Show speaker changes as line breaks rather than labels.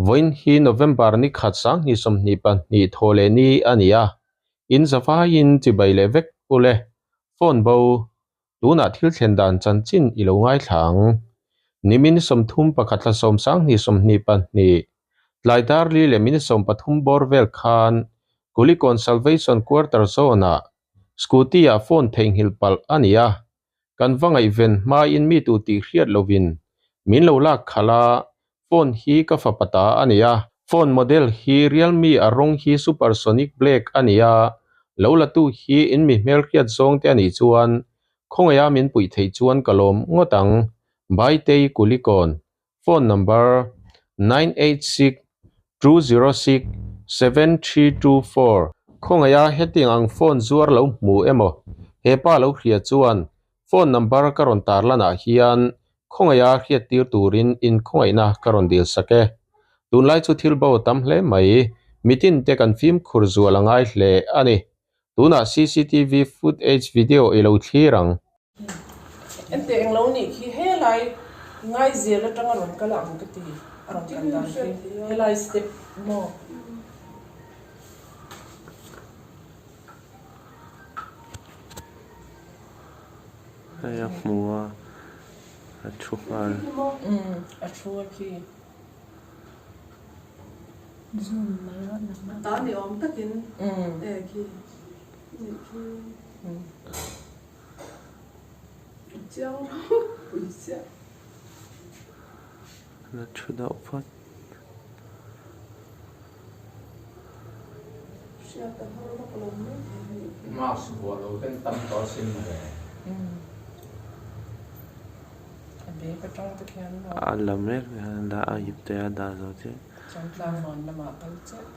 Vawiin hi November ni khat 2022 thaw leh ni a ni a, in zavaiin chibai leh vek ule, phone bo, tunah thil thlen dan chanchin i lo ngaithla ang. Nimin 31 thla 10 2022, tlai dar li leh minute 13 bawr vel khan Kulikawn Salvation Quarter Zone-ah Scooty-ah phone theihnghilh palh a ni a, kan va ngaihven hmain mi tu tih hriat lovin min lo lak khalh a, phone hi ka fapa ta a ni a, phone model hi Realme a rawng hi supersonic black a ni a, lo la tu hi in mi hmelhriat zawng te a nih chuan khawngaih a min puih theih chuan ka lawm ngawt ang, Baitei Kulikawn Phone number, 986 206 7324 Khawngaih a hetiang ang phone zuar lo hmu emaw? He pa lo hria chuan phone number ka rawn tarlanah hian khawngaih a hriattir turin inkhawngaihna ka rawn dil sak e. Tunlai chu thil bo a tam hle mai, mitin te kan fimkhur zual a ngai hle a ni. Tunah cctv footage video i lo thlir ang.
Ente englo nih khi helai Ngaizel atang a rawn kal ang ka ti a rawn kal dan khi helai step maw.
Hei a hmu a, a thu nghal.
Umm a thu a khi.
Zoom mai rawh nangmah.
Ta ni awm takin e khi nih khi. Chiang ropui chiah.
La thu deuh phawt.
Hriat a har vak lo mai thei a nih khi.
Mask vuah lo ten tam tawh a sin ve.
A bag atang te khian maw.
A la mek hian a dah a ip te a dah zo chiah.
Chuan tlang vawn lamah kal chiah.